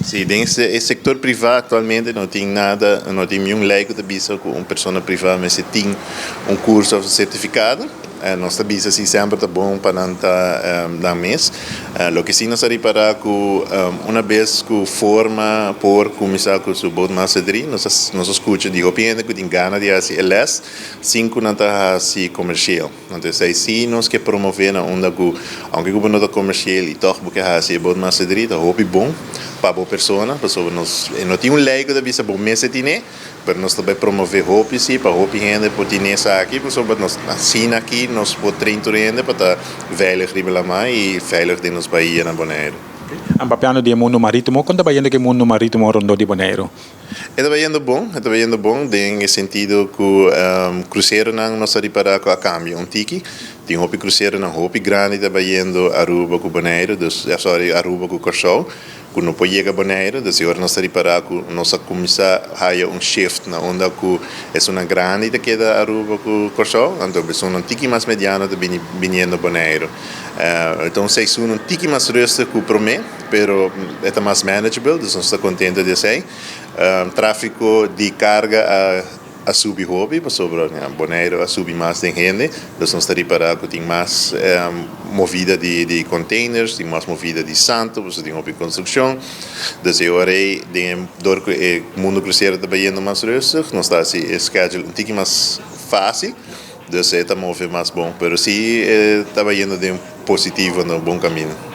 Si, den e sector priva actualmente no tin nada, no tin ningun ley cu ta bisa cu un persona priva mester tin un curso of certificado. Nos ta bisa si semper ta bon pa nan ta nan mes. Loke si nos a ripara cu una bes cu forma por cuminsa cu su Boatmaster 3, nos a scucha di hopi hende cu tin gana di haci e les sin cu nan ta haci comercial. Anto esei si nos ke promove na unda ku aunke ku bo no ta komersial i tòg bo ke hasi e Boatmaster 3 ta hopi bon pa bo persona, pasobra nos e no tin un lei ku ta bisa bo mester tine, pero nos ta bai promove hopi si pa hopi hende por tine esaki, pasobra nos asina aki nos por train tur hende pa ta veilig riba lamá i veilig den nos bahia na Boneiru. An papiando di e mundu marítimo, kon ta bayendo ku e mundu marítimo rondó di Boneiru? E ta bayendo bon, e ta bayendo bon den e sentido ku kruseronan nos a ripará ku a kambia un tiki. Tin hopi kruseronan hopi grandi ta bayendo Aruba ku Boneiru, dus, sorry, Aruba ku Kòrsou, ku no por yega Boneiru. Dus e ora nos ta ripará ku nos a kuminsá haya un shift na unda ku esunnan grandi ta keda Aruba ku Kòrsou, anto esunnan tiki mas mediano ta bini biniendo Boneiru. Enton seizoen un tiki mas rustig ku promé. Pero e ta mas manageable, dus nos ta contento di esey. Trafico di carga a a subi hopi pasobra Bonaire a subi mas den hende, dus nos ta ripara cu tin mas movida di di containers, tin mas movida di santo pasobra tin hopi construccion. Dus e ora ey den dor cu e mundo crucero ta bayendo mas rustig, nos ta haci e schedule un tiki mas facil, dus e ta move mas bon. Pero si e ta bayendo den positivo, na bon camino.